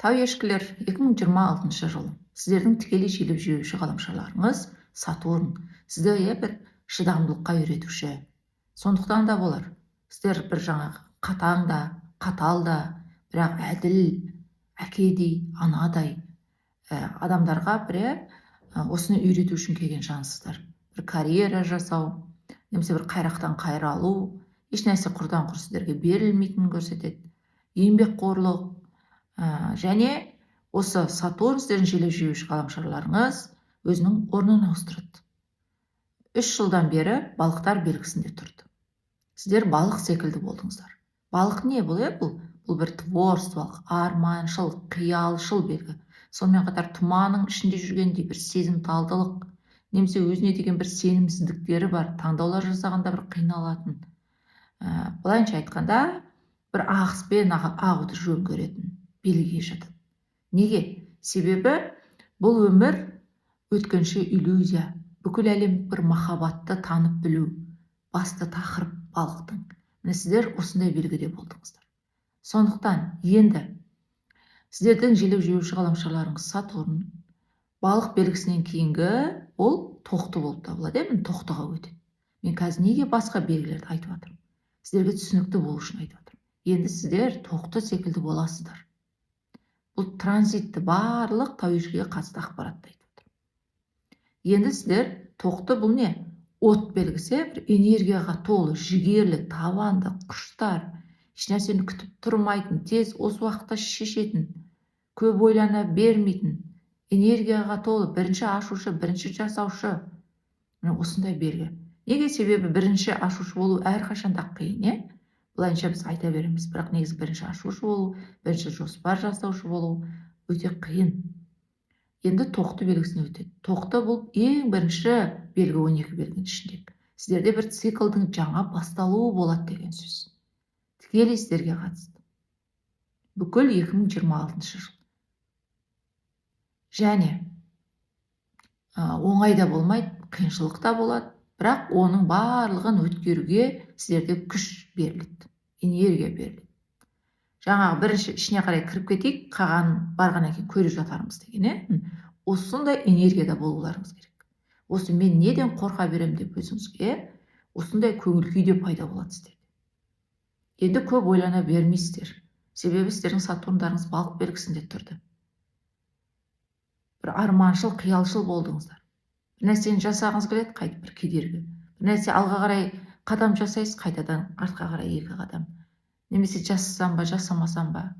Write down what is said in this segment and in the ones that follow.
Тау ешкілер, 2026 жыл сіздердің тікелей желеп жебеуші ғаламшарларыңыз Сатурн сізді, иә, бір шыдамдылыққа үйретуші. Сондықтан да болар, сіздер бір жаңағы қатаң да, қатал да, бірақ әділ әкедей, анадай адамдарға бір, иә, осыны үйрету үшін келген жансыздар. Бір карьера жасау немесе бір қайрақтан қайыр алу, ешнәрсе құрдан құр сіздерге берілмейтінін көрсетеді. Еңбекқорлық және осы Сатурн, сіздердің желеп жебеуші ғаламшарларыңыз, өзінің орнын ауыстырады. 3 жылдан бері балықтар белгісінде тұрды. Сіздер балық секілді болдыңыздар. Балық не бұл, иә? Бұл бір творчестволық, арманшыл, қиялшыл белгі. Сонымен қатар тұманның ішінде жүргендей бір сезімталдылық немесе өзіне деген бір сенімсіздіктері бар, таңдаулар жасағанда бір қиналатын, былайынша айтқанда, бір ағыспен ағуды жөн көретін белгіге жатады. Неге? Себебі бұл өмір өткінші иллюзия, бүкіл әлем бір махаббатты танып білу басты тақырып балықтың. Міне, сіздер осындай белгіде болдыңыздар. Сондықтан енді сіздердің желеп жебеуші ғаламшарларыңыз Сатурн балық белгісінен кейінгі ол тоқты болып табылады, иә. Міне, тоқтыға өтеді. Мен қазір неге басқа белгілерді айтып жатырмын? Сіздерге түсінікті болу үшін айтып жатырмын. Енді сіздер тоқты секілді боласыздар. Бұл транзитті, барлық тауешкіге қатысты ақпаратты айтып отырмын. Енді сіздер тоқты, бұл не? От белгісі, бір энергияға толы, жігерлі, табанды, құштар, ешнәрсені күтіп тұрмайтын, тез осы уақытта шешетін, көп ойлана бермейтін, энергияға толы, бірінші ашушы, бірінші жасаушы. Міне, осындай белгі. Неге? Себебі бірінші ашушы болу әрқашанда қиын, иә. Былайынша біз айта береміз, бірақ негізі бірінші ашушы болу, бірінші жоспар жасаушы болу өте қиын. Енді тоқты белгісіне өтеді. Тоқты бұл ең бірінші белгі 12 белгінің ішіндегі. Сіздерде бір циклдың жаңа басталуы болады деген сөз. Тікелей сіздерге қатысты бүкіл 2026 жыл және оңай да болмайды, қиыншылық та болады, бірақ оның барлығын өткеруге сіздерде күш беріледі, энергия беріледі. Жаңағы бірінші ішіне қарай кіріп кетейік, қалғанын барғаннан кейін көре жатармыз деген, иә. Осындай энергияда болуларыңыз керек. Осы мен неден қорқа беремін деп өзіңізге осындай көңіл күй де пайда болады сіздерде. Енді көп ойлана бермейсіздер, себебі сіздердің Сатурндарыңыз балық белгісінде тұрды. Бір арманшыл, қиялшыл болдыңыздар. Бір нәрсені жасағыңыз келеді, қайтып бір кедергі. Бір нәрсе алға қарай қадам жасайсыз, қайтадан артқа қарай екі қадам. Немесе жасасам ба, жасамасам ба,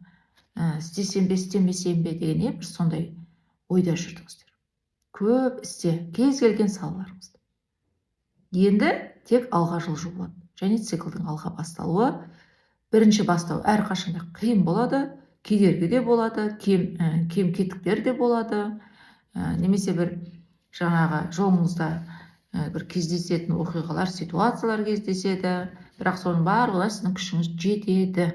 істесем бе, істемесем бе деген, иә, бір сондай ойда жүрдіңіздер көп істе, кез келген салаларыңызда. Енді тек алға жылжу болады және циклдың алға басталуы. Бірінші бастау әрқашанда қиын болады, кедергі де болады, кем кетіктер де болады, немесе бір жаңағы жолыңызда бір кездесетін оқиғалар, ситуациялар кездеседі, бірақ соның барлығына сіздің күшіңіз жетеді.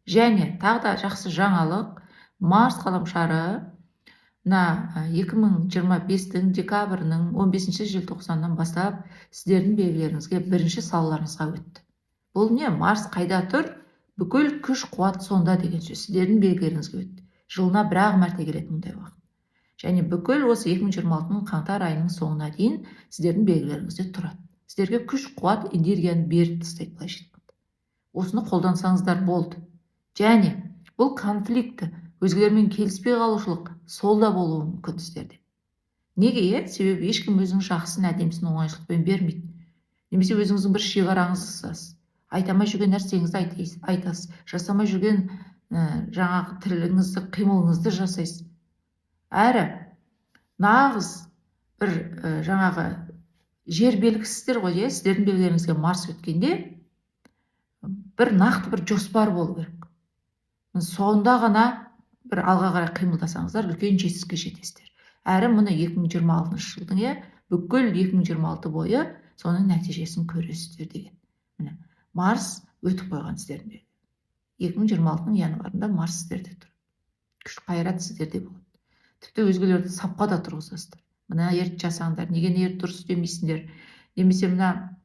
Және тағы да жақсы жаңалық: Марс ғаламшары мына 2025-тің декабрінің 15 желтоқсанынан бастап сіздердің белгілеріңізге, бірінші салаларыңызға өтті. Бұл не? Марс қайда тұр, бүкіл күш қуат сонда деген сөз. Сіздердің белгілеріңізге өтті. Жылына бір ақ мәрте келеді мұндай уақыт және бүкіл осы 2026-ның қаңтар айының соңына дейін сіздердің белгілеріңізде тұрады. Сіздерге күш қуат, энергияны беріп тастайды, былайша айтқанда. Осыны қолдансаңыздар болды. Және бұл конфликті, өзгелермен келіспей қалушылық, сол да болуы мүмкін сіздерде. Неге, иә? Себебі ешкім өзінің жақсысын, әдемісін оңайшылықпен бермейді. Немесе өзіңіздің бір шекараңызды сызасыз, айта алмай жүрген нәрсеңізді айтасыз, жасамай жүрген жаңағы тірлігіңізді, қимылыңызды жасайсыз. Әрі нағыз бір жаңағы жер белгісіздер ғой, иә. Сіздердің белгілеріңізге Марс өткенде бір нақты бір жоспар болу керек. Сонда ғана бір алға қарай қимылдасаңыздар, үлкен жетістікке жетесіздер. Әрі мұны 2026 жылдың, иә, бүкіл 2026 бойы соның нәтижесін көресіздер деген. Міне, Марс өтіп қойған сіздердің. 2026-ның январында Марс сіздерде тұр. Күш қайрат сіздерде болады. Тіпті өзгелерді сапқа да тұрғызасыздар: мына ерте жасаңдар, неге ерте дұрыс істемейсіңдер, немесе мына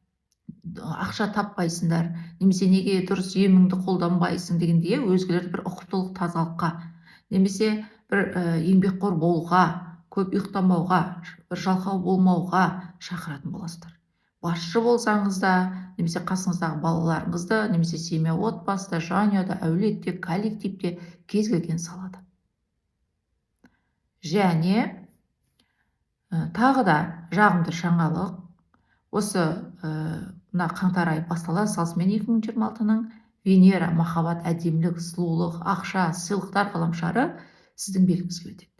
ақша таппайсыңдар, немесе неге дұрыс еміңді қолданбайсың дегендей, иә, өзгелерді бір ұқыптылық, тазалыққа. Немесе бір еңбекқор болуға, көп ұйықтамауға, бір жалқау болмауға шақыратын боласыздар. Басшы болсаңыз да, немесе қасыңыздағы балаларыңызды, немесе семья, отбасыда, жанұяда, әулетте, коллективте, кез келген салада. Және тағы да жағымды жаңалық: осы мына қаңтар айы бастала салысымен 2026-ның Венера, махаббат, әдемілік, сұлулық, ақша, сыйлықтар ғаламшары сіздің белгіңізге өтеді.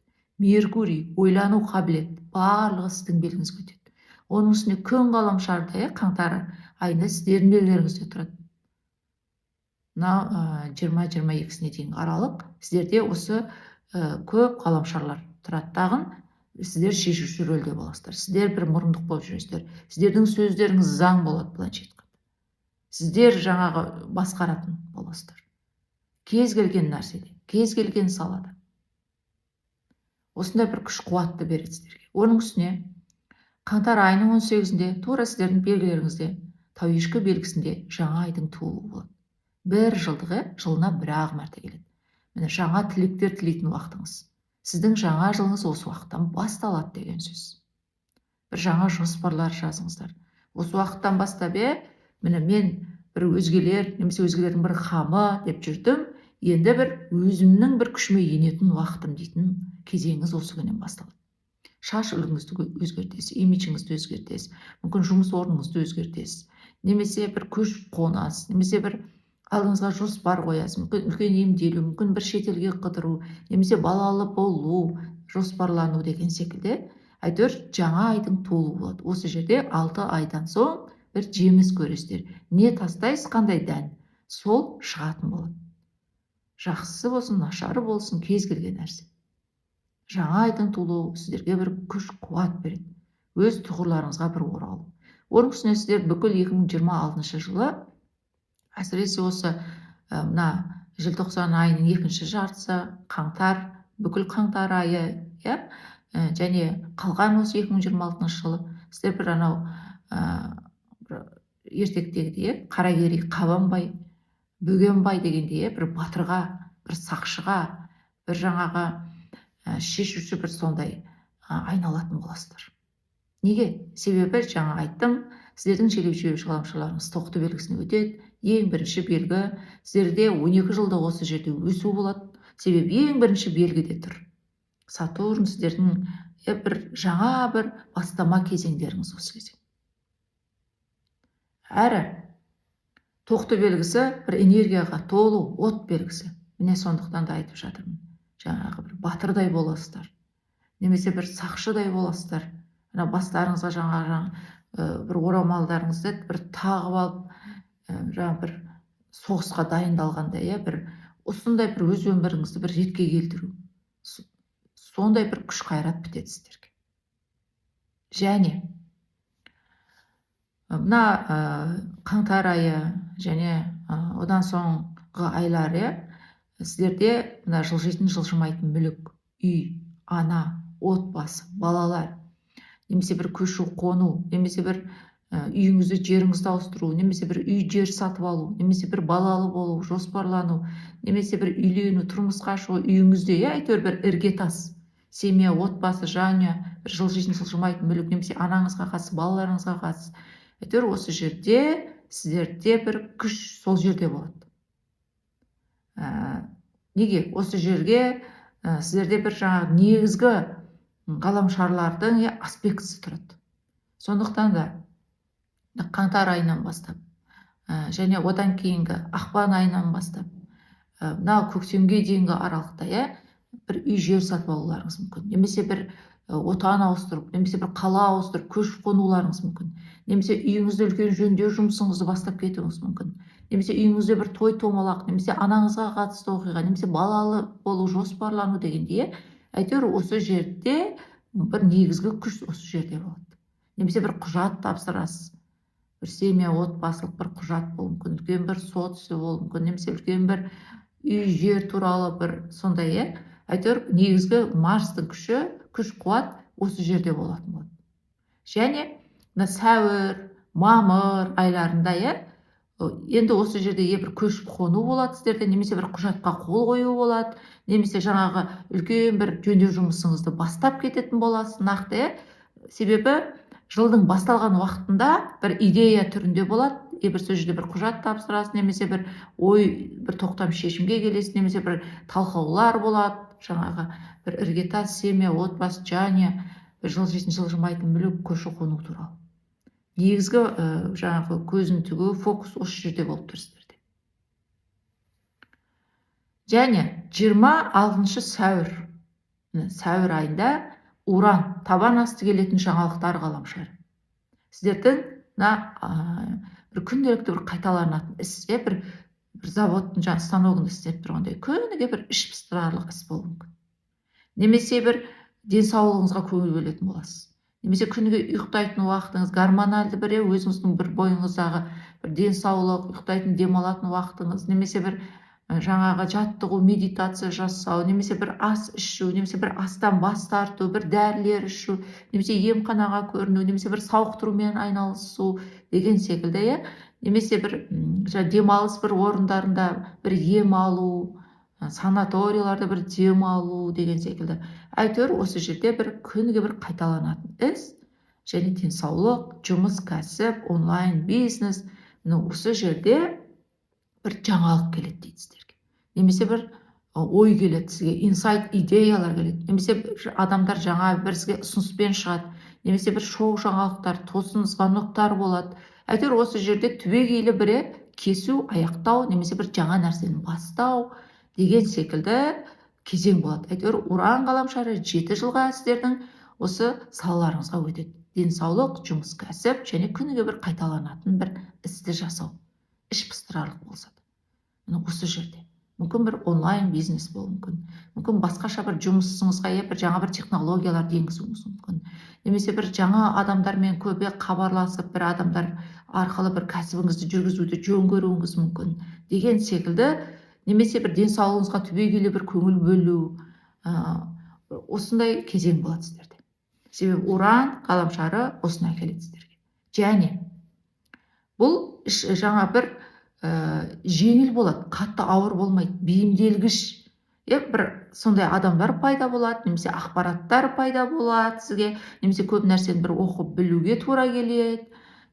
Меркурий, ойлану қабілет, барлығы сіздің белгіңізге өтеді. Оның үстіне Күн ғаламшары да, иә, қаңтар айында сіздердің белгілеріңізде тұрады. Мынау 20-22-сіне дейінгі аралық сіздерде осы көп ғаламшарлар тұрады дағы, сіздер шешуші рөлде боласыздар. Сіздер бір мұрындық болып жүресіздер, сіздердің сөздеріңіз заң болады, былайша айтқанда. Сіздер жаңағы басқаратын боласыздар кез келген нәрседе, кез келген салада. Осындай бір күш қуатты береді сіздерге. Оның үстіне қаңтар айының 18-інде тура сіздердің белгілеріңізде, Тау Ешкі белгісінде жаңа айдың туылуы болады. Бір жылдық, иә, жылына бір ақ мәрте келеді. Міне, жаңа тілектер тілейтін уақытыңыз, сіздің жаңа жылыңыз осы уақыттан басталады деген сөз. Бір жаңа жоспарлар жазыңыздар осы уақыттан бастап, иә. Міне, мен бір өзгелер немесе өзгелердің бір қамы деп жүрдім, енді бір өзімнің бір күшіме енетін уақытым дейтін кезеңіңіз осы күннен басталады. Шаш үлгіңізді өзгертесіз, имиджіңізді өзгертесіз, мүмкін, жұмыс орныңызды өзгертесіз, немесе бір көшіп қонасыз, немесе бір алдыңызға жоспар қоясыз, мүмкін, үлкен емделу, мүмкін, бір шетелге қыдыру, немесе балалы болу жоспарлану деген секілді. Әйтеуір жаңа айдың туылуы болады осы жерде. 6 айдан соң бір жеміс көресіздер. Не тастайсыз, қандай дән, сол шығатын болады. Жақсысы болсын, нашары болсын, кез келген нәрсе. Жаңа айдың туылуы сіздерге бір күш қуат береді, өз тұғырларыңызға бір оралу. Оның үстіне сіздер бүкіл 2026 жылы, әсіресе осы мына желтоқсан айының екінші жартысы, қаңтар, бүкіл қаңтар айы, иә, және қалған осы 2026 жылы сіздер бір анау бір ертектегідей, иә, Қаракерей, Қабанбай, Бөгенбай дегендей, иә, бір батырға, бір сақшыға, бір жаңағы шешуші бір сондай айналатын боласыздар. Неге? Себебі жаңа айттым, сіздердің желеп жебеуші ғаламшарларыңыз Тоқты белгісіне өтеді. Ең бірінші белгі сіздерде, 12 жылда осы жерде өсу болады, себебі ең бірінші белгіде тұр Сатурн. Сіздердің, иә, бір жаңа бір бастама кезеңдеріңіз осы кезең. Әрі Тоқты белгісі бір энергияға толу, от белгісі. Міне, сондықтан да айтып жатырмын, жаңағы бір батырдай боласыздар немесе бір сақшыдай боласыздар. Ана бастарыңызға жаңағы бір орамалдарыңызды бір тағып алып, жаңағы бір соғысқа дайындалғандай, иә, бір осындай бір өз өміріңізді бір ретке келтіру, сондай бір күш қайрат бітеді сіздерге. Және мына қаңтар айы және одан соңғы айлар, иә, сіздерде мына жылжитын, жылжымайтын мүлік, үй, ана, отбасы, балалар, немесе бір көшу қону, немесе бір үйіңізді, жеріңізді ауыстыру, немесе бір үй, жер сатып алу, немесе бір балалы болу жоспарлану, немесе бір үйлену, тұрмысқа шығу үйіңізде, иә, әйтеуір бір іргетас, семья, отбасы, жанұя, бір жылжитын, жылжымайтын мүлік, немесе анаңызға қатысты, балаларыңызға қатысты, әйтеуір осы жерде сіздерде бір күш сол жерде болады. Неге осы жерге сіздерде бір жаңағы негізгі ғаламшарлардың, иә, аспектісі тұрады. Сондықтан да қаңтар айынан бастап және одан кейінгі ақпан айынан бастап мынау көктемге дейінгі аралықта, иә, бір үй, жер сатып алуларыңыз мүмкін, немесе бір отан ауыстырып, немесе бір қала ауыстырып, көшіп қонуларыңыз мүмкін, немесе үйіңізде үлкен жөндеу жұмысыңызды бастап кетуіңіз мүмкін, немесе үйіңізде бір той томалақ, немесе анаңызға қатысты оқиға, немесе балалы болу жоспарлану дегендей, иә, әйтеуір осы жерде бір негізгі күш осы жерде болады. Немесе бір құжат тапсырасыз, бір семья, отбасылық бір құжат болуы мүмкін, үлкен бір сот ісі болуы мүмкін, немесе үлкен бір үй, жер туралы бір сондай, иә, әйтеуір негізгі Марстың күші, күш қуат осы жерде болатын болады. Және мына сәуір, мамыр айларында, иә, Енді осы жерде бір көшіп қону болады сіздерде, немесе бір құжатқа қол қою болады, немесе жаңағы үлкен бір жөндеу жұмысыңызды бастап кететін боласыз нақты, иә. Себебі жылдың басталған уақытында бір идея түрінде болады, бір сол жерде бір құжат тапсырасыз, немесе бір ой, бір тоқтам шешімге келесіз, немесе бір талқылаулар болады, жаңағы бір іргетас, семья, отбасы, және бір жылжитын жылжымайтын мүлік, көші қону туралы. Негізгі жаңағы көзін тігу, фокус осы жерде болып тұр сіздерде. Және 26 сәуір, сәуір айында Уран, табан асты келетін жаңалықтар ғаламшары. Сіздердің мына бір күнделікті бір қайталанатын іс, бір заводтың жаңағы станогында істеп тұрғандай күніге бір іш пыстырарлық іс болуы мүмкін. Немесе бір денсаулығыңызға көңіл бөлетін боласыз. Немесе күніге ұйықтайтын уақытыңыз, гормоналды бір өзіңіздің бір бойыңыздағы бір денсаулық, ұйықтайтын, демалатын уақытыңыз, немесе бір жаңағы жаттығу, медитация жасау, немесе бір ас ішу, немесе бір астан бас тарту, бір дәрілер ішу, немесе емханаға көріну, немесе бір сауықтырумен айналысу деген секілді, иә. Немесе бір жаңа демалыс бір орындарында бір ем алу, санаторийларда бір дем алу деген секілді. Әйтеуір осы жерде бір күніге бір қайталанатын іс және денсаулық, жұмыс, кәсіп, онлайн бизнес, міне осы жерде бір жаңалық келеді дейді сіздерге. Немесе бір ой келеді сізге, инсайт, идеялар келеді, немесе адамдар жаңа бір сізге ұсыныспен шығады, немесе бір шоу жаңалықтар, тосын звоноктар болады. Әйтеуір осы жерде түбегейлі бірі кесу, аяқтау, немесе бір жаңа нәрсені бастау деген секілді кезең болады. Әйтеуір Уран ғаламшары 7 жылға сіздердің осы салаларыңызға өтеді. Денсаулық, жұмыс, кәсіп және күніге бір қайталанатын бір істі жасау, іш пыстырарлық болса да. Міне осы жерде мүмкін бір онлайн бизнес болуы мүмкін, мүмкін басқаша бір жұмысыңызға бір жаңа бір технологияларды енгізуіңіз мүмкін, немесе бір жаңа адамдармен көбірек хабарласып, бір адамдар арқылы бір кәсібіңізді жүргізуді жөн көруіңіз мүмкін деген секілді, немесе бір денсаулығыңызға түбегейлі бір көңіл бөлу, осындай кезең болады сіздерде. Себебі Уран ғаламшары осыны әкеледі сіздерге. Және бұл жаңа бір жеңіл болады, қатты ауыр болмайды, бейімделгіш, бір сондай адамдар пайда болады, немесе ақпараттар пайда болады сізге, немесе көп нәрсені бір оқып білуге тура келеді,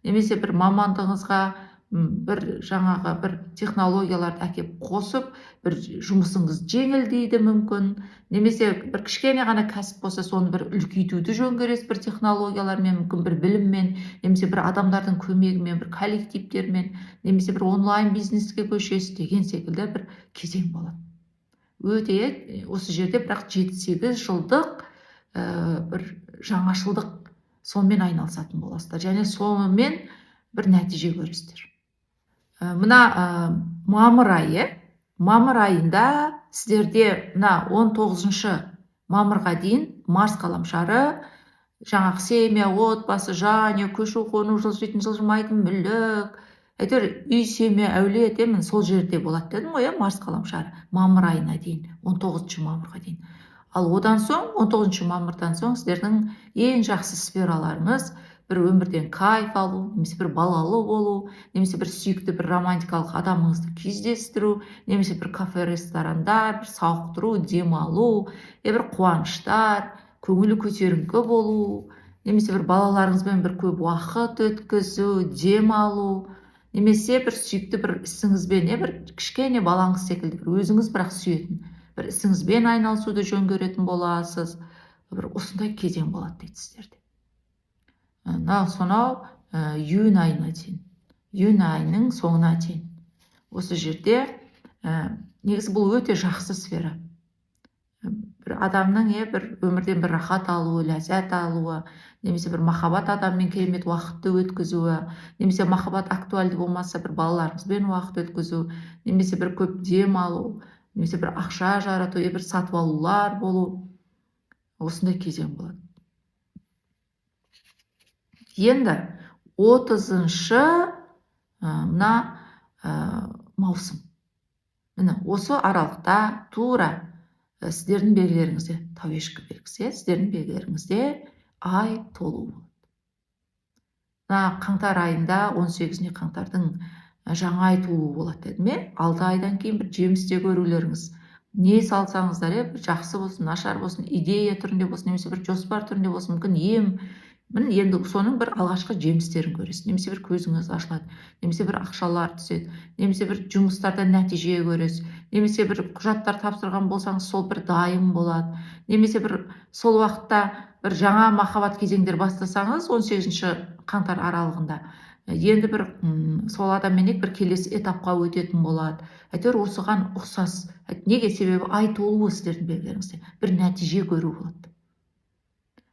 немесе бір мамандығыңызға бір жаңағы бір технологияларды әкеп қосып, бір жұмысыңыз жеңілдейді мүмкін, немесе бір кішкене ғана кәсіп болса, соны бір үлкейтуді жөн көресіз бір технологиялармен, мүмкін бір біліммен, немесе бір адамдардың көмегімен, бір коллективтермен, немесе бір онлайн бизнеске көшесіз деген секілді бір кезең болады. Өте осы жерде бірақ 7-8 жылдық бір жаңашылдық, сонымен айналысатын боласыздар және сонымен бір нәтиже көресіздер. Мына мамыр айы, мамыр айында сіздерде мына 19 мамырға дейін Марс ғаламшары жаңағы семья, отбасы, және көшу қону, жылжитын жылжымайтын мүлік, әйтеуір үй, семья, әулет, міне сол жерде болады дедім ғой, Марс ғаламшары мамыр айына дейін, 19 мамырға дейін. Ал одан соң, 19 мамырдан соң сіздердің ең жақсы сфераларыңыз бір өмірден кайф алу, немесе бір балалы болу, немесе бір сүйікті бір романтикалық адамыңызды кездестіру, немесе бір кафе, ресторандар, бір сауықтыру, демалу, бір қуаныштар, көңілі көтеріңкі болу, немесе бір балаларыңызбен бір көп уақыт өткізу, демалу, немесе бір сүйікті бір ісіңізбен, бір кішкене балаңыз секілді бір өзіңіз бірақ сүйетін бір ісіңізбен айналысуды жөн көретін боласыз. Бір осындай кезең болады дейді сіздерде. Мынау сонау июнь айына дейін, июнь айының соңына дейін. Осы жерде негізі бұл өте жақсы сфера. Бір адамның бір өмірден бір рахат алуы, ләззат алуы, немесе бір махаббат адаммен керемет уақытты өткізуі, немесе махаббат актуальды болмаса, бір балаларыңызбен уақыт өткізу, немесе бір көп дем алу, немесе бір ақша жарату, бір сатып алулар болу, осындай кезең болады. Енді 30-шы мына маусым, міне осы аралықта тура сіздердің белгілеріңізде, тау ешкі белгісі, сіздердің белгілеріңізде ай толу болады. Мына қаңтар айында, 18 қаңтардың Жаңа ай толуы болады дедім, иә. 6 айдан кейін бір жеміс те көрулеріңіз. Не салсаңыздар, иә, бір жақсы болсын, нашар болсын, идея түрінде болсын, немесе бір жоспар түрінде болсын, мүмкін ем, міне, енді соның бір алғашқы жемістерін көресіз, немесе бір көзіңіз ашылады, немесе бір ақшалар түседі, немесе бір жұмыстарда нәтиже көресіз, немесе бір құжаттар тапсырған болсаңыз, сол бір дайын болады, немесе бір сол уақытта бір жаңа махаббат кезеңдер бастасаңыз, 18 қаңтар аралығында енді бір сол адамменен бір келесі этапқа өтетін болады. Әйтеуір осыған ұқсас. Неге? Себебі ай толуы сіздердің белгілеріңізде бір нәтиже көру болады.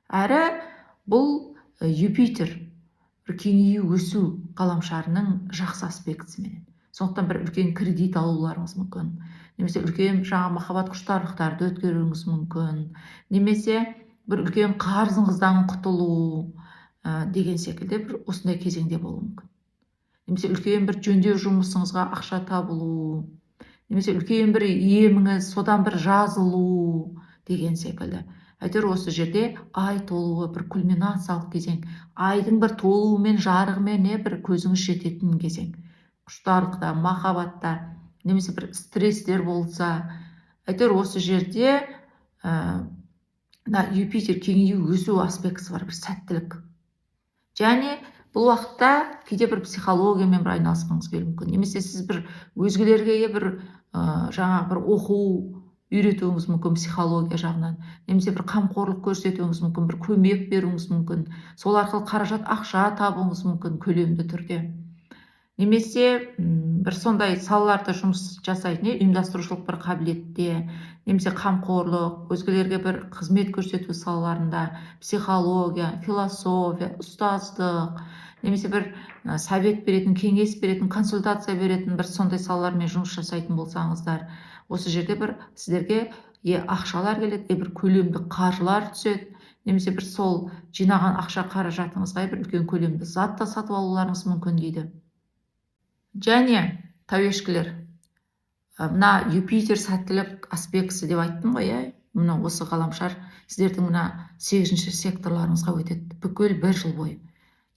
Әрі бұл Юпитер бір кеңею, өсу ғаламшарының жақсы аспектісіменен. Сондықтан бір үлкен кредит алуларыңыз мүмкін, немесе үлкен жаңа махаббат құштарлықтарды өткеруіңіз мүмкін, немесе бір үлкен қарызыңыздан құтылу деген секілді бір осындай кезеңде болуы мүмкін. Немесе үлкен бір жөндеу жұмысыңызға ақша табылу, немесе үлкен бір еміңіз, содан бір жазылу деген секілді. Әйтеуір осы жерде ай толуы бір кульминациялық кезең, айдың бір толуымен, жарығымен не бір көзіңіз жететін кезең. Құштарлықта, махаббатта, немесе бір стресстер болса, әйтеуір осы жерде мына Юпитер кеңею, өсу аспектісі бар, бір сәттілік. Және бұл уақытта кейде бір психологиямен бір айналысқыңыз келуі мүмкін, немесе сіз бір өзгелерге бір жаңағы бір оқу үйретуіңіз мүмкін психология жағынан, немесе бір қамқорлық көрсетуіңіз мүмкін, бір көмек беруіңіз мүмкін, сол арқылы қаражат, ақша табуыңыз мүмкін көлемді түрде. Немесе бір сондай салаларда жұмыс жасайтын, ұйымдастырушылық бір қабілетте, немесе қамқорлық, өзгелерге бір қызмет көрсету салаларында, психология, философия, ұстаздық, немесе бір совет беретін, кеңес беретін, консультация беретін бір сондай салалармен жұмыс жасайтын болсаңыздар, осы жерде бір сіздерге ақшалар келеді, бір көлемді қаржылар түседі, немесе бір сол жинаған ақша қаражатыңызға бір үлкен көлемді зат та сатып алуларыңыз мүмкін дейді. Және тауешкілер, мына Юпитер сәттілік аспектісі деп айттым ғой, иә, мына осы ғаламшар сіздердің мына 8-ші секторларыңызға өтеді бүкіл бір жыл бойы,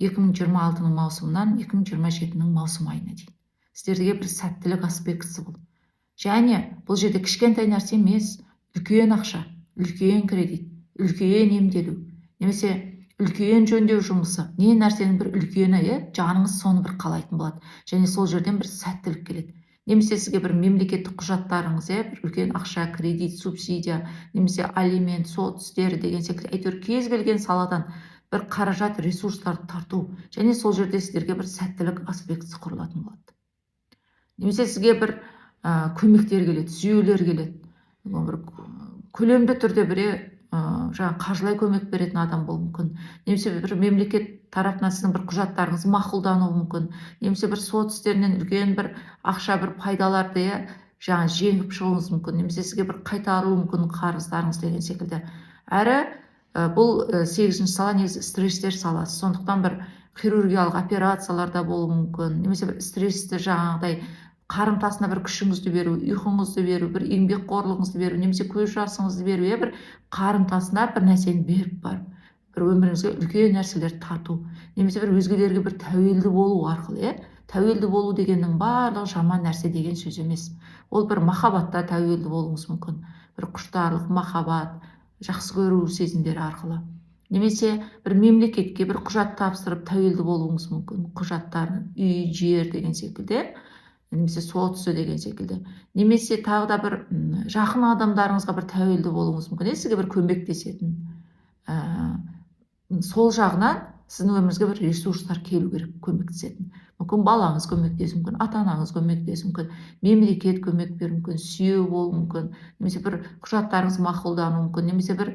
2026-ның маусымынан 2027-нің маусым айына дейін. Сіздерге бір сәттілік аспектісі бұл. Және бұл жерде кішкентай нәрсе емес, үлкен ақша, үлкен кредит, үлкен емделу, немесе үлкен жөндеу жұмысы, не нәрсенің бір үлкені, иә, жаныңыз соны бір қалайтын болады. Және сол жерден бір сәттілік келеді. Немесе сізге бір мемлекеттік құжаттарыңыз, иә, бір үлкен ақша, кредит, субсидия, немесе алимент, сот істері деген секілді, әйтеуір кез келген саладан бір қаражат, ресурстарды тарту, және сол жерде сіздерге бір сәттілік аспектісі құрылатын болады. Немесе сізге бір көмектер келеді, сүйеулер келеді, бір көлемді түрде бір жаңа қаржылай көмек беретін адам болуы мүмкін, немесе бір мемлекет тарапынан сіздің бір құжаттарыңыз мақұлдануы мүмкін, немесе бір сот істерінен үлкен бір ақша, бір пайдаларды, иә, жаңа жеңіп шығуыңыз мүмкін, немесе сізге бір қайтарылуы мүмкін қарыздарыңыз деген секілді. Әрі бұл 8-ші сала негізі стресстер саласы, сондықтан бір хирургиялық операциялар да болуы мүмкін, немесе бір стрессті жаңағыдай қарымтасына бір күшіңізді беру, ұйқыңызды беру, бір еңбекқорлығыңызды беру, немесе көз жасыңызды беру, иә, бір қарымтасына бір нәрсені беріп барып, бір өміріңізге үлкен нәрселерді тарту, немесе бір өзгелерге бір тәуелді болу арқылы, иә. Тәуелді болу дегеннің барлығы жаман нәрсе деген сөз емес. Ол бір махаббатта тәуелді болуыңыз мүмкін, бір құштарлық, махаббат, жақсы көру сезімдері арқылы. Немесе бір мемлекетке бір құжат тапсырып тәуелді болуыңыз мүмкін, құжаттар, үй, жер деген секілді, немесе сот ісі деген секілді, немесе тағы да бір жақын адамдарыңызға бір тәуелді болуыңыз мүмкін, сізге бір көмектесетін. Сол жағынан сіздің өміріңізге бір ресурстар келу керек, көмектесетін. Мүмкін балаңыз көмектесуі мүмкін, ата-анаңыз көмектесуі мүмкін, мемлекет көмек беруі мүмкін, сүйеу болуы мүмкін, немесе бір құжаттарыңыз мақұлдануы мүмкін, немесе бір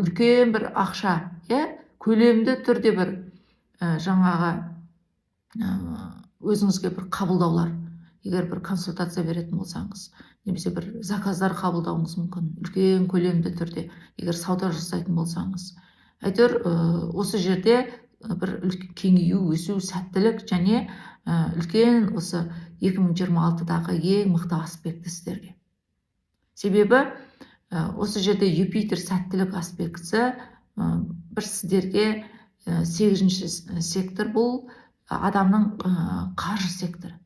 үлкен бір ақша, иә, көлемді түрде бір жаңағы өзіңізге бір қабылдаулар, егер бір консультация беретін болсаңыз, немесе бір заказдар қабылдауыңыз мүмкін, үлкен көлемді түрде, егер сауда жасайтын болсаңыз. Әйтеуір осы жерде бір кеңею, өсу, сәттілік және үлкен осы 2026-дағы ең мықты аспекті сіздерге. Себебі осы жерде Юпитер сәттілік аспектісі бір сіздерге 8-ші сектор, бұл адамның қаржы секторы.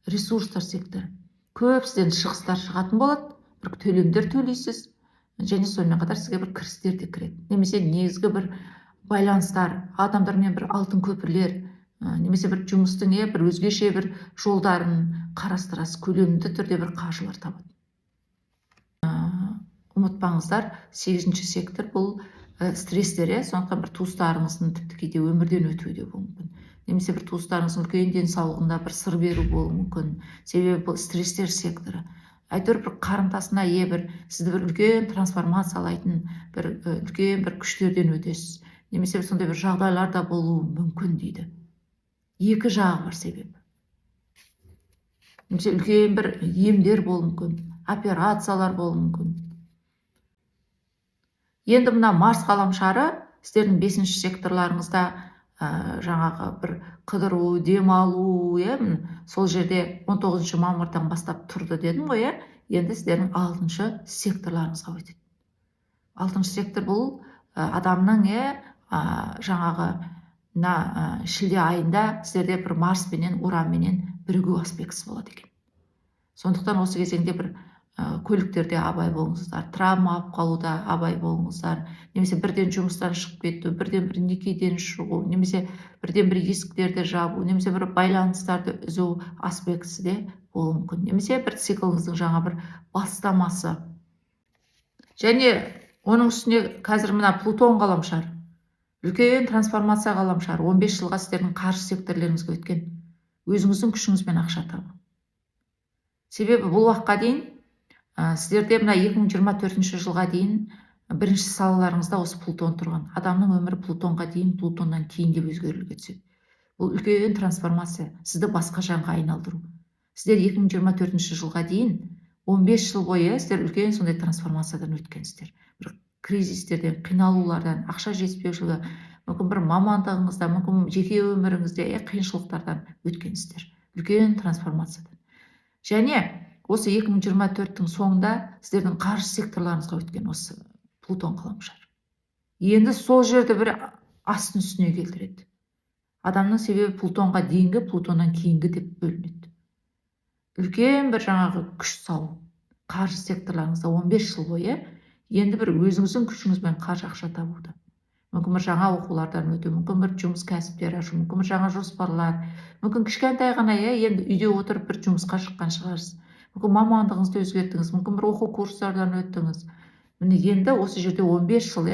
Ресурстар секторы. Көп сізден шығыстар шығатын болады, бір төлемдер төлейсіз, және сонымен қатар сізге бір кірістер де кіреді. Немесе негізгі бір байланыстар, адамдармен бір алтын көпірлер, немесе бір жұмыстың бір өзгеше бір жолдарын қарастырасыз, көлемді түрде бір қаржылар табады. Ұмытпаңыздар, 8-ші сектор бұл стресстер, сондықтан бір туыстарыңыздың тіпті кейде өмірден өтуі де болуы мүмкін. Немесе бір туыстарыңыздың үлкен денсаулығында бір сыр беру болуы мүмкін. Себебі бұл стресстер секторы. Әйтеуір бір қарымтасына ие бір сізді бір үлкен трансформациялайтын бір үлкен бір күштерден өтесіз. Немесе бір сондай бір жағдайлар да болуы мүмкін дейді. Екі жағы бар себебі. Немесе үлкен бір емдер болуы мүмкін, операциялар болуы мүмкін. Енді мына Марс ғаламшары сіздердің 5-ші секторларыңызда жаңағы бір қыдыру, демалу, сол жерде 19 мамырдан бастап тұрды дедім ғой, енді сіздердің 6-шы секторларыңызға өтеді. 6-шы сектор бұл адамның жаңағы мына шілде айында сіздерде бір Марс пенен Уранменен бірігу аспектісі болады екен. Сондықтан осы кезеңде бір көліктерде абай болыңыздар, травма алып қалуда абай болыңыздар, немесе бірден жұмыстан шығып кету, бірден бір некеден шығу, немесе бірден бір есіктерді жабу, немесе бір байланыстарды үзу аспектісі де болуы мүмкін. Немесе бір цикліңіздің жаңа бір бастамасы. Және оның үстіне қазір мына Плутон ғаламшар, үлкен трансформация ғаламшар, 15 жылға сіздердің қаржы секторлеріңізге өткен. Өзіңіздің күшіңізбен ақша табу. Себебі бұл уақытқа дейін сіздерде мына 2024 жылға дейін бірінші салаларыңызда осы Плутон тұрған. Адамның өмірі Плутонға дейін, Плутоннан кейін деп өзгерілуге түседі. Бұл үлкен трансформация, сізді басқа жанға айналдыру. Сіздер 2024 жылға дейін 15 жыл бойы сіздер үлкен сондай трансформациядан өткенсіздер. Бір кризистерден, қиналулардан, ақша жетіспеушілігі, мүмкін бір мамандығыңызда, мүмкін жеке өміріңізде қиыншылықтардан өткенсіздер. Үлкен трансформациядан. Және осы 2024-тің соңында сіздердің қаржы секторларыңызға өткен осы Плутон ғаламшар. Енді сол жерді бір астын үстіне келтіреді. Адамның себебі Плутонға дейінгі, Плутоннан кейінгі деп бөлінеді. Үлкен бір жаңағы күш салу қаржы секторларыңызда 15 жыл бойы енді бір өзіңіздің күшіңізбен қаржы ақша табуды. Мүмкін бір жаңа оқулардан өту, мүмкін бір жұмыс кәсіптер ашу, мүмкін бір жаңа жоспарлар, мүмкін кішкентай ғана енді үйде отырып бір жұмысқа шыққан шығарсыз. Мүмкін мамандығыңызды өзгерттіңіз, мүмкін бір оқу курстардан өттіңіз. Міне енді осы жерде 15 жыл,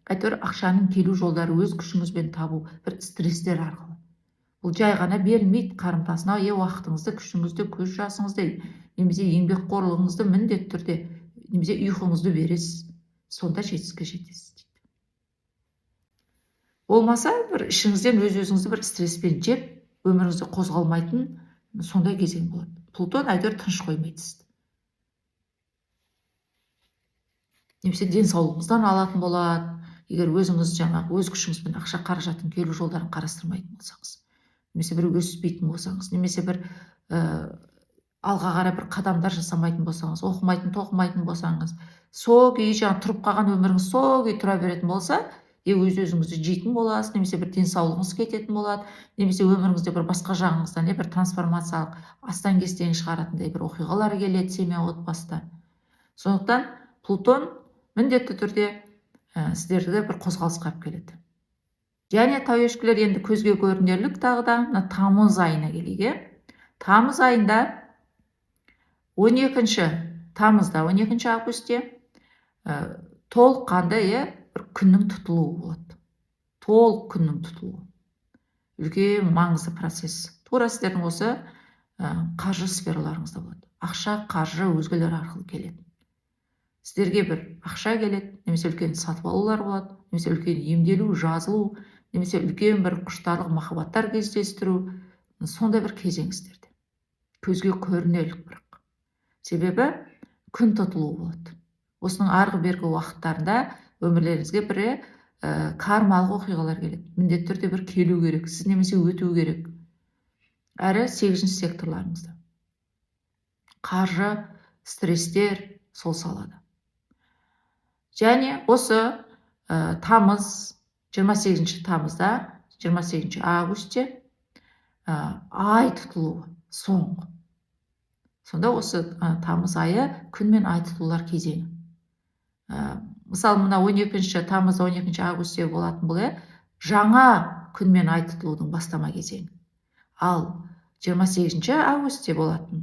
әйтеуір ақшаның келу жолдары өз күшіңізбен табу, бір стресстер арқылы. Бұл жай ғана берілмейді қарымтасына, уақытыңызды, күшіңізді, көз жасыңызды, немесе еңбекқорлығыңызды міндетті түрде, немесе ұйқыңызды бересіз. Сонда жетістікке жетесіз дейді. Болмаса бір ішіңізден өз-өзіңізді бір стресспен жеп, өміріңізде қозғалмайтын сондай кезең болады. Плутон әйтеуір тыныш қоймайды сізді. Немесе денсаулығыңыздан алатын болады, егер өзіңіз жаңағы өз күшіңізбен ақша қаражаттың келу жолдарын қарастырмайтын болсаңыз, немесе бір өспейтін болсаңыз, немесе бір алға қарай бір қадамдар жасамайтын болсаңыз, оқымайтын, тоқымайтын болсаңыз, сол күйі жаңа тұрып қалған өміріңіз сол күйі тұра беретін болса, өз-өзіңізді жейтін боласыз, немесе бір денсаулығыңыз кететін болады, немесе өміріңізде бір басқа жағыңыздан бір трансформациялық астан-кестең шығаратындай бір оқиғалар келеді семья, отбасыда. Сондықтан Плутон міндетті түрде сіздерді бір қозғалысқа алып келеді. Және тау ешкілер енді көзге көрінерлік тағы да мына тамыз айына келейік. Тамыз айында 12 тамызда, 12 августте толыққанды бір күннің тұтылуы болады. Толық күннің тұтылуы. Үлкен маңызды процесс. Тура сіздердің осы қаржы сфераларыңызда болады. Ақша, қаржы өзгелер арқылы келеді. Сіздерге бір ақша келеді, немесе үлкен сатып алулар болады, немесе үлкен емделу, жазылу, немесе үлкен бір құштарлық махаббаттар кездестіру, сондай бір кезең сіздерде. Көзге көрінерлік бірақ. Себебі күн тұтылуы болады. Осының арғы бергі уақыттарында өмірлеріңізге бір кармалық оқиғалар келеді. Міндетті түрде бір келу керек, сіз немесе өту керек. Әрі 8-ші секторларыңызда. Қаржы, стресстер сол салада. Және осы тамыз, 28 тамызда, 28 августте ай тұтылуы соңғы. Сонда осы тамыз айы күн мен ай тұтылулар кезеңі. Мысалы, мына 12 тамыз, 12 августте болатын бұл, жаңа күн мен ай тұтылудың бастама кезеңі. Ал 28 августте болатын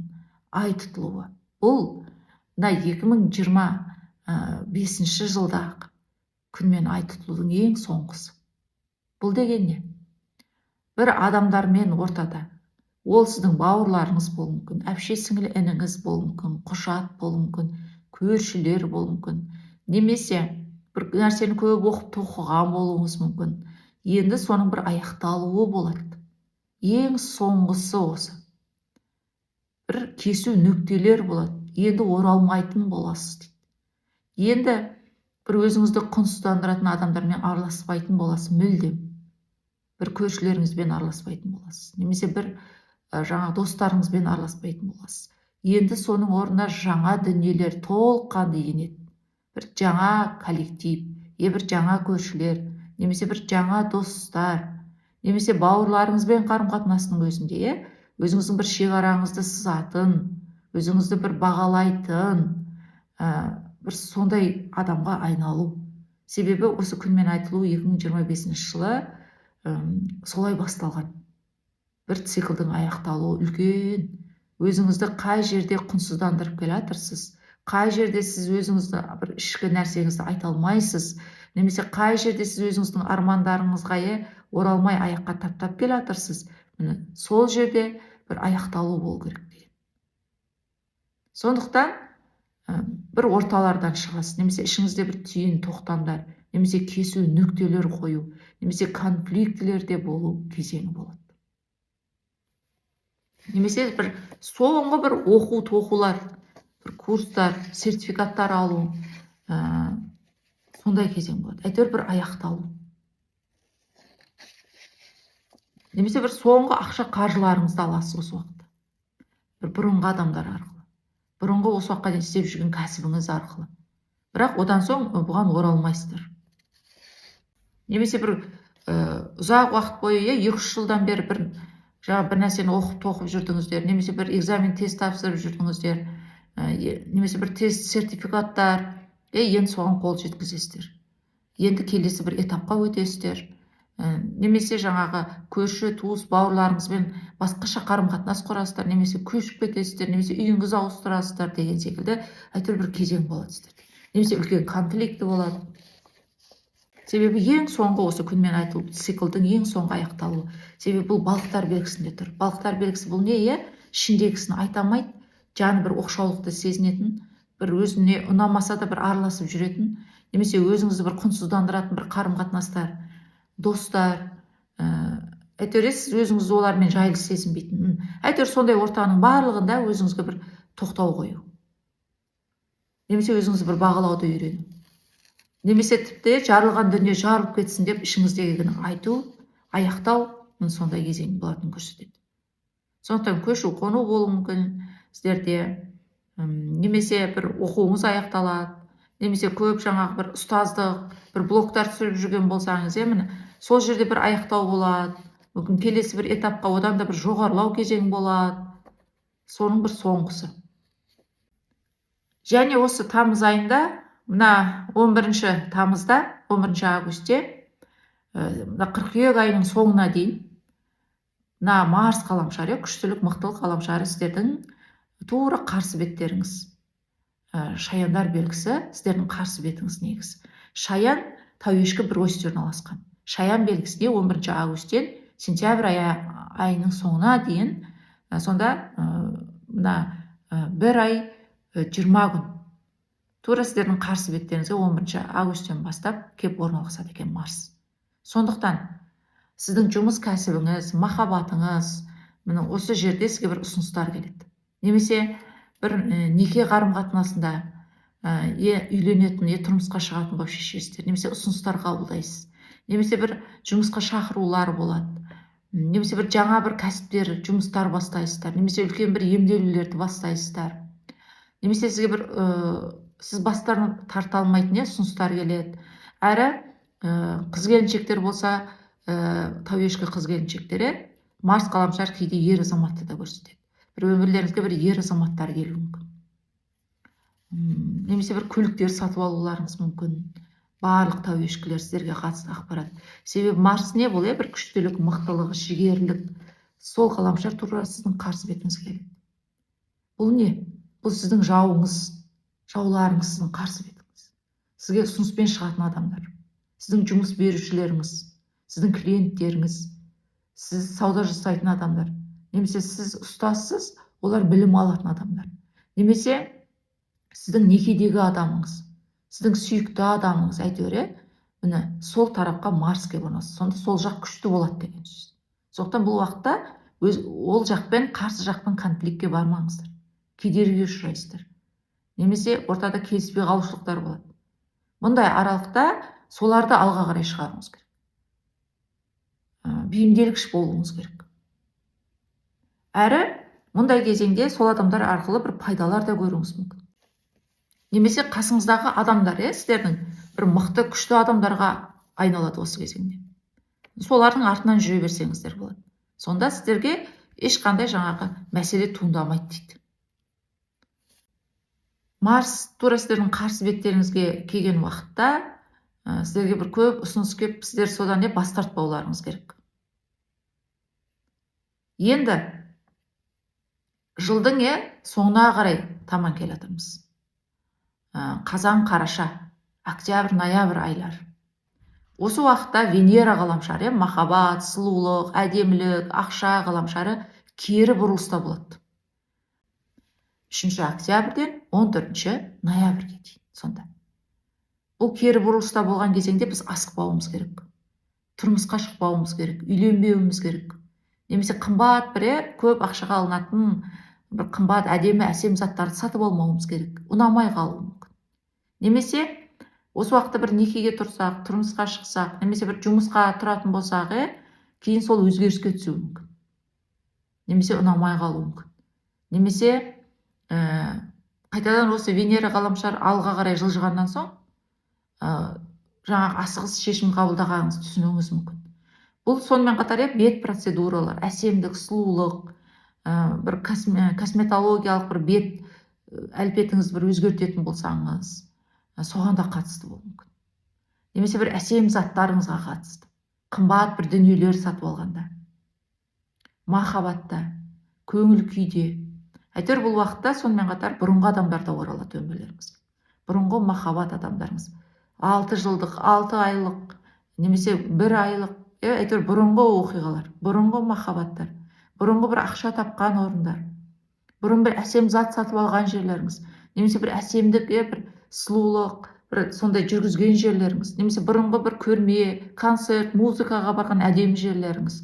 ай тұтылуы бұл мына 2025 жылдағы күн мен ай тұтылудың ең соңғысы. Бұл деген не? Бір адамдармен ортада, ол сіздің бауырларыңыз болуы мүмкін, әпше, сіңілі, ініңіз болуы мүмкін, құжат болуы мүмкін, көршілер болуы мүмкін, немесе бір нәрсені көп оқып тоқыған болуыңыз мүмкін. Енді соның бір аяқталуы болады. Ең соңғысы осы. Бір кесу нүктелер болады. Енді оралмайтын боласыз дейді. Енді бір өзіңізді құнсыздандыратын адамдармен араласпайтын боласыз мүлдем. Бір көршілеріңізбен араласпайтын боласыз. Немесе бір жаңа достарыңызбен араласпайтын боласыз. Енді соның орнына жаңа дүниелер толыққанды енеді. Бір жаңа коллектив, бір жаңа көршілер, немесе бір жаңа достар, немесе бауырларыңызбен қарым-қатынастың өзінде, өзіңіздің бір шекараңызды сызатын, өзіңізді бір бағалайтын, бір сондай адамға айналу. Себебі осы күн мен ай тұтылу 2025 жылы солай басталған. Бір циклдың аяқталуы үлкен. Өзіңізді қай жерде құнсыздандырып келе жатырсыз, қай жерде сіз өзіңізді бір ішкі нәрсеңізді айта алмайсыз, немесе қай жерде сіз өзіңіздің армандарыңызға оралмай аяққа таптап келе жатырсыз, міне сол жерде бір аяқталу болу керек деген. Сондықтан бір орталардан шығасыз, немесе ішіңізде бір түйін тоқтамдар, немесе кесу нүктелер қою, немесе конфликтілерде болу кезеңі болады. Немесе бір соңғы бір оқу тоқулар, бір курстар, сертификаттар алу, сондай кезең болады. Әйтеуір бір аяқталу. Немесе бір соңғы ақша қаржыларыңызды аласыз осы уақытта. Бір бұрынғы адамдар арқылы. Бұрынғы осы уақытқа дейін істеп жүрген кәсібіңіз арқылы. Бірақ одан соң бұған оралмайсыздар. Немесе бір ұзақ уақыт бойы, 2-3 жылдан бері бір жаңа бір нәрсені оқып тоқып жүрдіңіздер, немесе бір экзамен тест тапсырып жүрдіңіздер, немесе бір тест сертификаттар, енді соған қол жеткізесіздер. Енді келесі бір этапқа өтесіздер. Немесе жаңағы көрші, туыс, бауырларыңызбен басқаша қарым-қатынас құрасыздар, немесе көшіп кетесіздер, немесе үйіңізді ауыстырасыздар деген секілді әйтеуір бір кезең болады сіздерде. Немесе үлкен конфликті болады. Себебі ең соңғы осы күнмен айтылу циклдың ең соңғы аяқталуы. Себебі бұл балықтар белгісінде тұр. Балықтар белгісі бұл не, Ішіндегісін айта алмайды, жаны бір оқшаулықты сезінетін, бір өзіне ұнамаса да бір араласып жүретін, немесе өзіңізді бір құнсыздандыратын бір қарым-қатынастар, достар, әйтеуір сіз өзіңізді олармен жайлы сезінбейтін. Әйтеуір сондай ортаның барлығында өзіңізге бір тоқтау қою. Немесе өзіңізді бір бағалауды үйрену. Немесе тіпті жарылған дүние жарылып кетсін деп ішіңіздегіні айту, аяқтау, міне сондай кезең болатынын көрсетеді. Сондықтан көшу қону болуы мүмкін сіздерде, немесе бір оқуыңыз аяқталады, немесе көп жаңағы бір ұстаздық, бір блогтар түсіріп жүрген болсаңыз, міне сол жерде бір аяқтау болады. Мүмкін келесі бір этапқа одан да бір жоғарылау кезең болады. Соның бір соңғысы. Және осы тамыз айында, мына 11 тамызда, 11 августте, мына қыркүйек айының соңына дейін мына Марс ғаламшары, күштілік, мықтылық ғаламшары сіздердің тура қарсы беттеріңіз. Шаяндар белгісі сіздердің қарсы бетіңіз негізі. Шаян тауешкі бір осьте орналасқан. Шаян белгісінде 11 августтен сентябрь айының соңына дейін, сонда мына бір ай 20 күн тура сіздердің қарсы беттеріңізге 11 августтен бастап кеп орналасады екен Марс. Сондықтан сіздің жұмыс кәсібіңіз, махаббатыңыз, міне осы жерде сізге бір ұсыныстар келеді. Немесе бір неке қарым-қатынасында үйленетін, тұрмысқа шығатын болып шешесіздер, немесе ұсыныстар қабылдайсыз, немесе бір жұмысқа шақырулар болады, немесе бір жаңа бір кәсіптер, жұмыстар бастайсыздар, немесе үлкен бір емделулерді бастайсыздар, немесе сізге бір сіз бастарын тарта алмайтын ұсыныстар келеді. Әрі қыз келіншектер болса, тауешкі қыз келіншектер, Марс ғаламшар кейде ер азаматты да көрсетеді. Бір өмірлеріңізге бір ер азаматтар келуі мүмкін. Немесе бір көліктер сатып алуларыңыз мүмкін. Барлық тауешкілер, сіздерге қатысты ақпарат. Себебі Марс не бұл, бір күштілік, мықтылық, жігерлік. Сол ғаламшар тура сіздің қарсы бетіңізге келеді. Бұл не? Бұл сіздің жауыңыз, жауларыңыз сіздің қарсы бетіңіз. Сізге ұсыныспен шығатын адамдар, сіздің жұмыс берушілеріңіз, сіздің клиенттеріңіз, сіз сауда жасайтын адамдар, немесе сіз ұстазсыз, олар білім алатын адамдар, немесе сіздің некедегі адамыңыз, сіздің сүйікті адамыңыз, әйтеуір, міне сол тарапқа Марс келіп орналасады. Сонда сол жақ күшті болады деген сөз. Сондықтан бұл уақытта ол жақпен, қарсы жақпен конфликтке бармаңыздар, кедергіге ұшырайсыздар, немесе ортада келіспей қалушылықтар болады. Мұндай аралықта соларды алға қарай шығаруыңыз керек, бейімделгіш болуыңыз керек. Әрі мұндай кезеңде сол адамдар арқылы бір пайдалар да көруіңіз мүмкін. Немесе қасыңыздағы адамдар, сіздердің бір мықты, күшті адамдарға айналады осы кезеңде. Солардың артынан жүре берсеңіздер болады. Сонда сіздерге ешқандай жаңағы мәселе туындамайды дейді. Марс тура сіздердің қарсы беттеріңізге келген уақытта, сіздерге бір көп ұсыныс келіп, сіздер содан бас тартпауларыңыз керек. Енді жылдың соңына қарай таман келе жатырмыз. Қазан, қараша, октябрь, ноябрь айлар. Осы уақытта Венера ғаламшары, махаббат, сұлулық, әдемілік, ақша ғаламшары кері бұрылыста болады. 3 октябрьден 14 ноябрьге дейін. Сонда бұл кері бұрылыста болған кезеңде біз асықпауымыз керек, тұрмысқа шықпауымыз керек, үйленбеуіміз керек, немесе қымбат бір, көп ақшаға алынатын бір қымбат, әдемі, әсем заттарды сатып алмауымыз керек, ұнамай қалуы мүмкін. Немесе осы уақытта бір некеге тұрсақ, тұрмысқа шықсақ, немесе бір жұмысқа тұратын болсақ, кейін сол өзгеріске түсуі мүмкін, немесе ұнамай қалуы мүмкін, немесе қайтадан осы Венера ғаламшар алға қарай жылжығаннан соң, жаңағы асығыс шешім қабылдағаныңызды түсінуіңіз мүмкін. Бұл сонымен қатар бет процедуралар, әсемдік, сұлулық, бір косметологиялық бір бет әлпетіңізді бір өзгертетін болсаңыз, соған да қатысты болуы мүмкін. Немесе бір әсем заттарыңызға қатысты, қымбат бір дүниелер сатып алғанда, махаббатта, көңіл күйде. Әйтеуір бұл уақытта сонымен қатар бұрынғы адамдар да оралады өмірлеріңізге. Бұрынғы махаббат адамдарыңыз, 6 жылдық, 6 айлық, немесе 1 айлық, әйтеуір бұрынғы оқиғалар, бұрынғы махаббаттар, бұрынғы бір ақша тапқан орындар, бұрын бір әсем зат сатып алған жерлеріңіз, немесе бір әсемдік, бір сұлулық, бір сондай жүргізген жерлеріңіз, немесе бұрынғы бір көрме, концерт, музыкаға барған әдемі жерлеріңіз.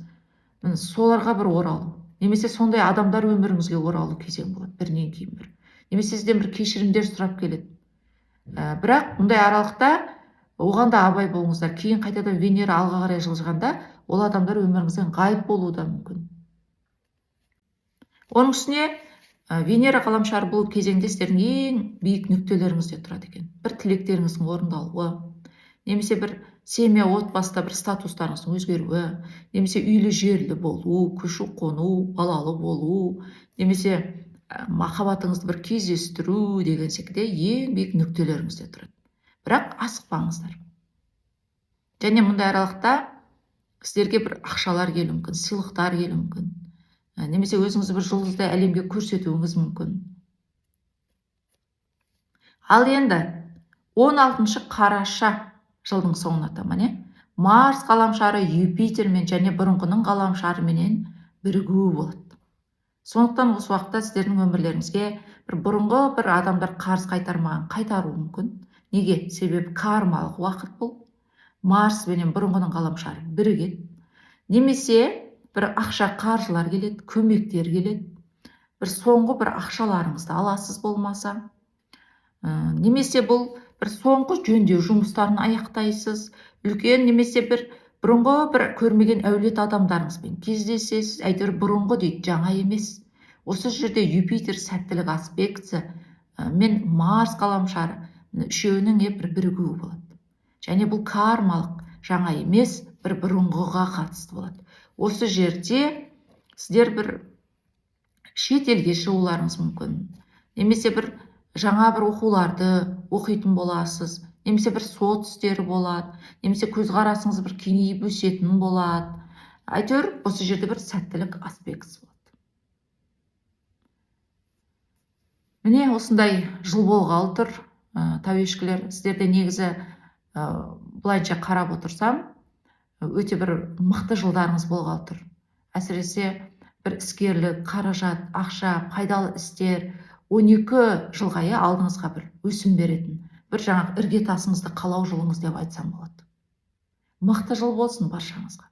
Міне соларға бір оралу, немесе сондай адамдар өміріңізге оралу кезең болады бірінен кейін бір. Немесе сізден бір кешірімдер сұрап келеді. Бірақ мұндай аралықта оған да абай болыңыздар. Кейін қайтадан Венера алға қарай жылжығанда ол адамдар өміріңізден ғайып болуы да мүмкін. Оның үстіне Венера ғаламшары бұл кезеңде сіздердің ең биік нүктелеріңізде тұрады екен. Бір тілектеріңіздің орындалуы, немесе бір семья, отбасыда бір статустарыңыздың өзгеруі, немесе үйлі жерлі болу, көшу қону, балалы болу, немесе махаббатыңызды бір кездестіру деген секілді ең биік нүктелеріңізде тұрады. Бірақ асықпаңыздар. Және мұндай аралықта сіздерге бір ақшалар келуі мүмкін, сыйлықтар келуі мүмкін, немесе өзіңізді бір жұлдыздай әлемге көрсетуіңіз мүмкін. Ал енді 16 қараша жылдың соңына таман, Марс ғаламшары Юпитермен және бұрынғының ғаламшарыменен бірігуі болады. Сондықтан осы уақытта сіздердің өмірлеріңізге бір бұрынғы бір адамдар қарыз қайтармаған қайтаруы мүмкін. Неге? Себебі кармалық уақыт бұл. Марс пенен бұрынғының ғаламшары бірігеді. Немесе бір ақша қаржылар келеді, көмектер келеді. Бір соңғы бір ақшаларыңызды аласыз болмаса. Немесе бұл бір соңғы жөндеу жұмыстарын аяқтайсыз. Үлкен немесе бір бұрынғы бір көрмеген әулет адамдарыңызбен кездесесіз. Әйтеуір бұрынғы дейді, жаңа емес. Осы жерде Юпитер сәттілік аспектісі мен Марс ғаламшары үшеуінің бір бірігуі болады. Және бұл кармалық, жаңа емес, бір бұрынғыға қатысты болады. Осы жерде сіздер бір Шет елге шығуларыңыз мүмкін, немесе бір жаңа бір оқуларды оқитын боласыз, немесе бір сот істері болады, немесе көзқарасыңыз бір кеңейіп өсетін болады. Әйтеуір осы жерде бір сәттілік аспектісі болады. Міне осындай жыл болғалы тұр, тауешкілер. Сіздерде негізі былайынша қарап отырсам, өте бір мықты жылдарыңыз болғалы тұр. Әсіресе бір іскерлік, қаражат, ақша, пайдалы істер 12 жылға алдыңызға бір өсім беретін, бір жаңағы іргетасыңызды қалау жылыңыз деп айтсам болады. Мықты жыл болсын баршаңызға.